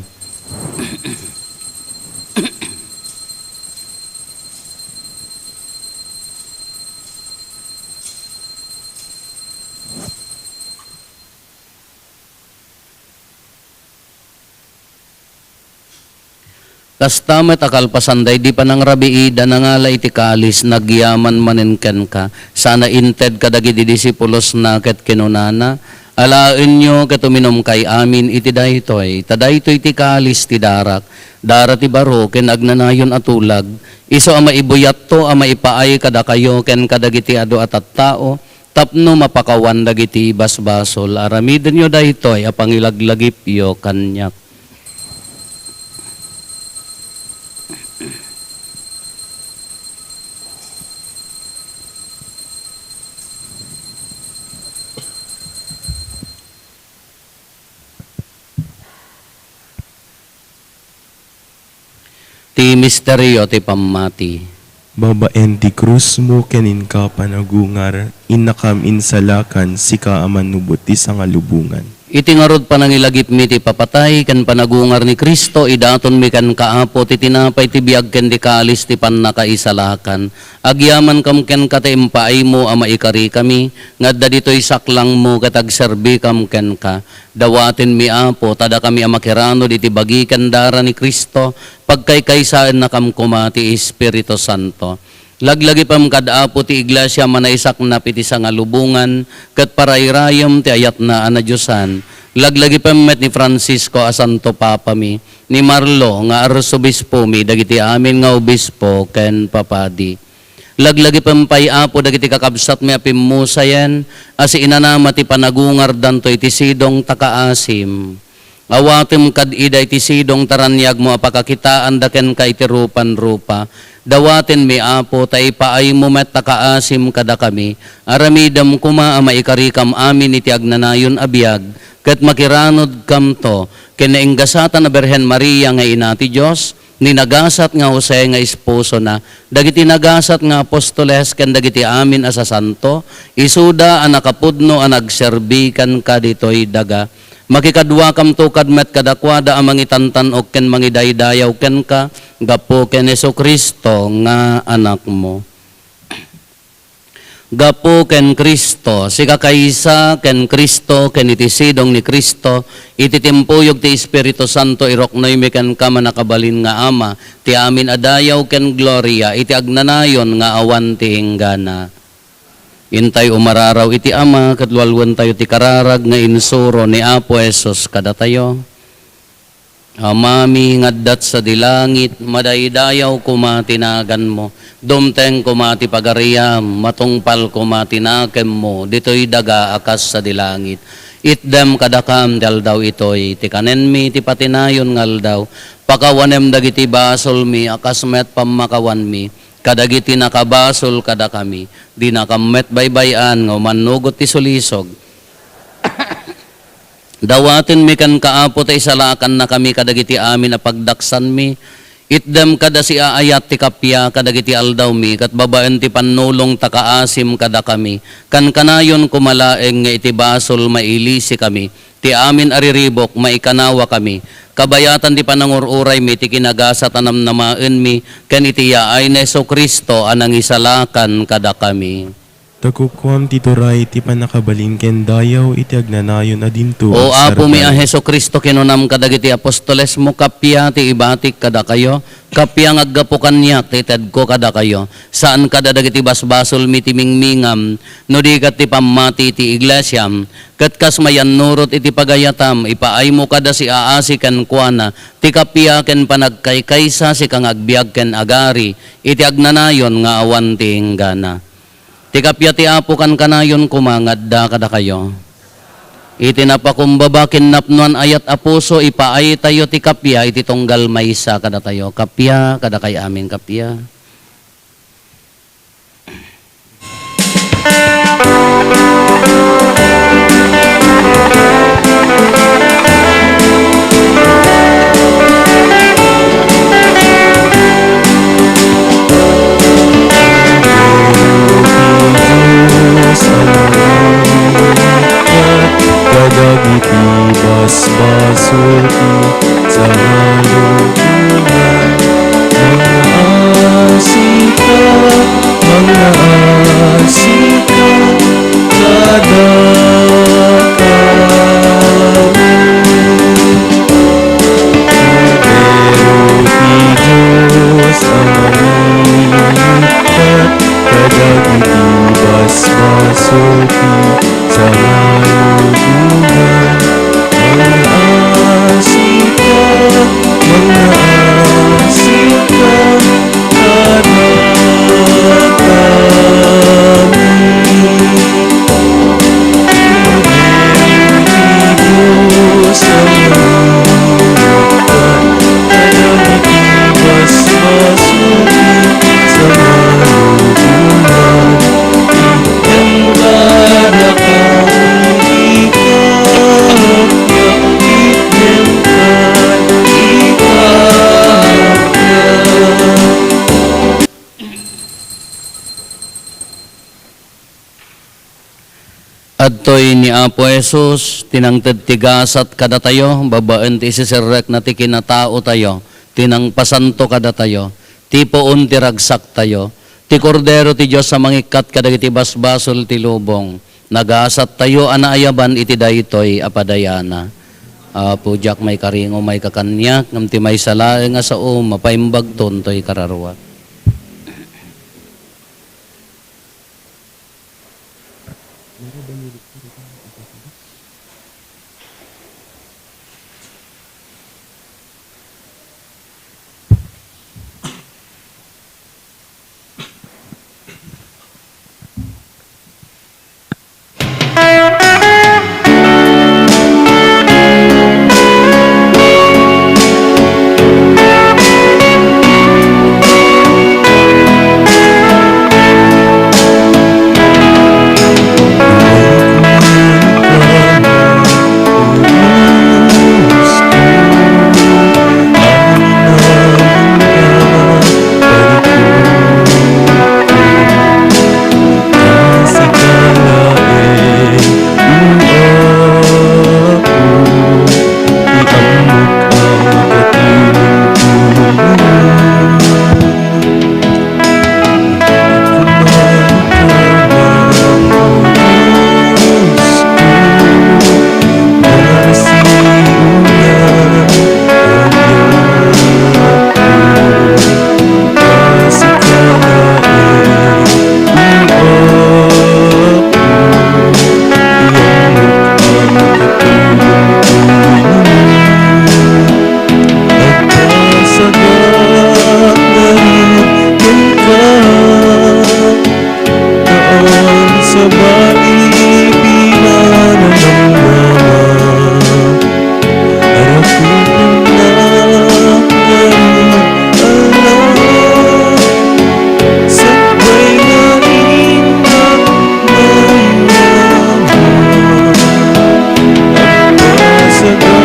Kasta met a kalpasan daydi panangrabiida, nangala iti kalis, nagyaman manen kenka, sana inted kadagiti disipulosna ket kinunana, "Alaenyo ket uminumkay amin iti daytoy, ta daytoy ti kalis ti darak, dara ti baro ken agnanayon a tulag, isu a maibuyatto a maipaay kadakayo ken kadagiti adu a tattao, tapno mapakawan dagiti basbasol. Aramidenyo daytoy a pangilaglagipyo kaniak." Ti misterio ti pammati. Babaen ti krusmo ken inka panagungar, innakam insalakan, sika a mannubot ti sangalubongan. Iti ngarud panangilagipmi ti ipapatay ken panagungar ni Cristo, idatonmi kenka, Apo, ti tinapay ti biag ken ti kalis ti pannakaisalakan. Agyamankam kenka ta impaaymo a maikarikami nga adda ditoy saklangmo ket agserbikam kenka. Dawatenmi, Apo, ta dakami a makiranud iti bagi ken dara ni Cristo, pagkaykaysaennakam koma ti Espiritu Santo. Laglagipem kad Apo ti iglesia a manaysaknap iti sangalubongan ket parayrayem ti ayatna a nadiosan. Laglagipem met ni Francisco a Santo Papami, ni Marlo nga Arsobispomi, dagiti amin nga obispo ken papadi. Laglagipem pay, Apo, dagiti kakabsatmi a pimmusayen a siinanama ti panagungardanto iti sidong ta kaasim. Awatem kad ida iti sidong ta raniagmo a pakakitaanda kenka iti rupan-rupa. Dawatenmi, Apo, ta ipaaymo met ta kaasim kadakami. Aramidem koma a maikarikam amin iti agnanayon a biag, ket makiranudkamto ken nainggasatan a Birhen Maria nga Ina ti Dios, ni nagasat nga Jose nga esposona, dagiti nagasat nga apostoles ken dagiti amin a sasanto, isuda a nakapudno a nagserbi kenka ditoy daga. Makikaduakamto kad met kadakuada a mangitantan-ok ken mangidaydayaw kenka gapu ken Jesu-Cristo nga Anakmo. Gapu ken Cristo, sikakaysa ken Cristo, ken iti sidong ni Cristo, iti timpuyog ti Espiritu Santo, iruknoymi kenka, mannakabalin nga Ama, ti amin a dayaw ken gloria iti agnanayon nga awan ti inggana. Intay umararaw iti Ama, ket lualuentayo ti kararag nga insuro ni Apo Jesus kadatayo. Amami nga adda sadi langit, madaydayaw koma ti naganmo. Dumteng koma ti pagariam, matungpal koma ti nakemmo, ditoy daga a kas sadi langit. Itdem kadakam ti aldaw itoy, ti kanenmi, ti patinayon nga aldaw. Pakawanem dagiti basolmi, a kas met pammakawanmi kadagiti nakabasol kadakami. Dinakam met baybay-an nga umannugot ti sulisog. Dawatenmi kenka, Apo, ta isalakannakami kadagiti amin a pagdaksanmi. Itdem kada siaayat ti kappia kadagiti aldawmi, ket babaen ti pannulong ta kaasim kadakami. Kankanayon koma laeng nga iti basol mailisikami. Ti amin a riribuk, maikanawakami. Kabayatan ti panangur-uraymi ti kinagasat a namnamaenmi, ken iti yaay ni Jesu-Cristo a nangisalakan kadakami. Ta kukuam ti turay, ti pannakabalin ken dayaw iti agnanayon a dinto. O Apomi a Jesu-Cristo, kinunam kadagiti apostolesmo, kappia ti ibatik kadakayo, kappia nga aggapu kaniak ti itedko kadakayo. Saan kada dagiti basbasolmi ti mingmingam, no di ket ti pammati ti iglesiam, ket kas mayannurot iti pagayatam, ipaaymo kada siaasi kenkuana, ti kappia ken panagkaykaysa, sika nga agbiag ken agari, iti agnanayon nga awan ti inggana. Ti kappia ti Apo kankanayon koma nga adda kadakayo. Iti napakumbaba ken napnoan ayat a puso, ipaaytayo ti kappia iti tunggal maysa kadatayo. Kappia kadakay amin, kappia. Kadagiti basbasol ti sangalubongan, mangngaasika, mangngaasika kadakami. Kordero ti Dios a mangipit kadagiti basbasol ti sangalubongan, mangngaasika, mangngaasika kadakami. Adtoy ni Apo Jesus, ti nangted ti gasat kadatayo, babaen ti isiserrekna ti kinataotayo, ti nangpasanto kadatayo, ti puon ti ragsaktayo, ti Kordero ti Dios a mangikkat kadagiti basbasol ti lubong. Nagasattayo a naayaban iti daytoy a padayana. Apo, diak maikaringo, maikakaniak, ngem ti maysa laeng a sao, mapaimbagton toy kararuak. Haan sabali pinananamnama, arakupennak ngarud, ala, sakbay nga innak maymayama, agpasadak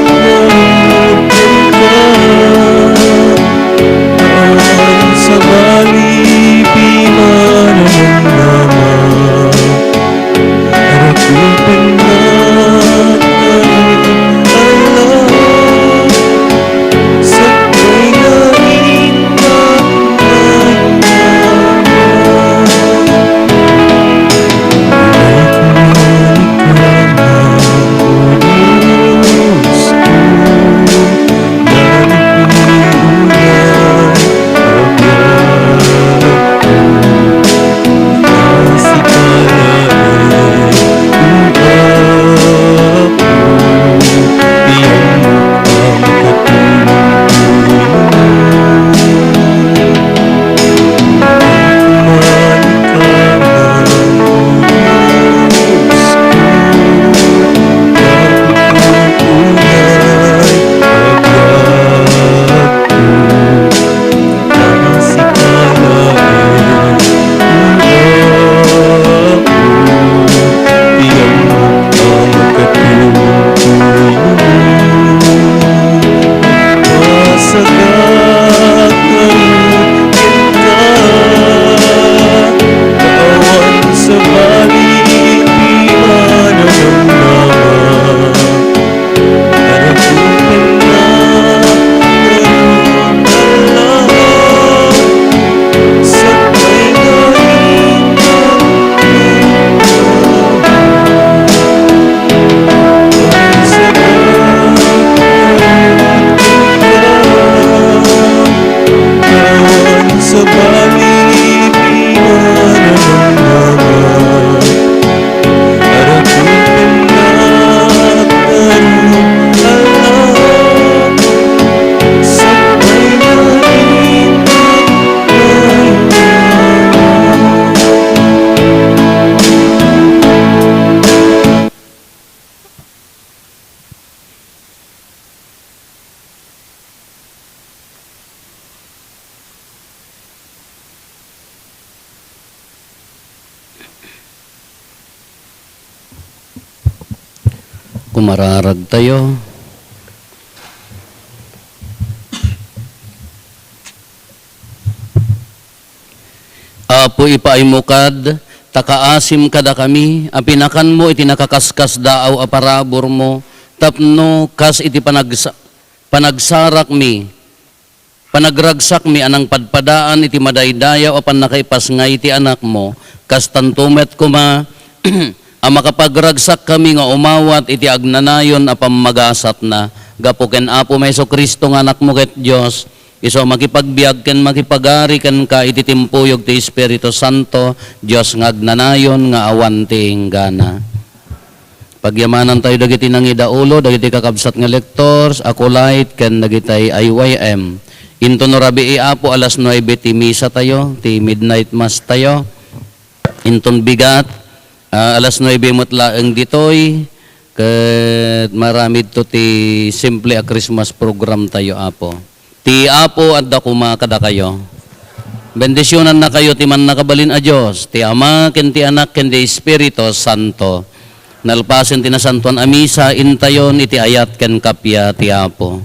ngarud kenka. Haan sabali pinananamnama, arakupennak ngarud, ala, sakbay nga innak maymayama. Kumararag tayo. Apo, ipaaymo kad Ta kaasim kadakami a pinakanmo iti nakaskasdaaw a paraburmo, tapno kas iti panagsa-, panagsarakmi, panagragsakmi a nangpadpadaan iti madaydayaw a pannakaipasngay ti Anakmo, kastanto met koma a makapagragsakkami nga umawat iti agnanayon a pammagasatna. Gapu ken Apo Jesu-Cristo nga Anakmo ket Dios, isu a makipagbiag ken makipagari kenka iti timpuyog ti Espiritu Santo, Dios nga agnanayon nga awan ti inggana. Pagyamanantayo dagiti nangidaulo, dagiti kakabsat nga lectors, acolyte, ken dagiti I Y M. Inton no rabii, Apo, alas nuebe ti misa tayo, ti midnight mass tayo. Inton bigat, ah, alas nuebe met laeng ditoy, ket maramidto ti simple a Christmas program tayo, Apo. Ti Apo adda koma kadakayo. Bendisionannakayo ti Mannakabalin a Dios, ti Ama, ken ti Anak, ken ti Espiritu Santo. Nalpasen ti nasantoan a misa, intayon iti ayat ken kappia ti Apo.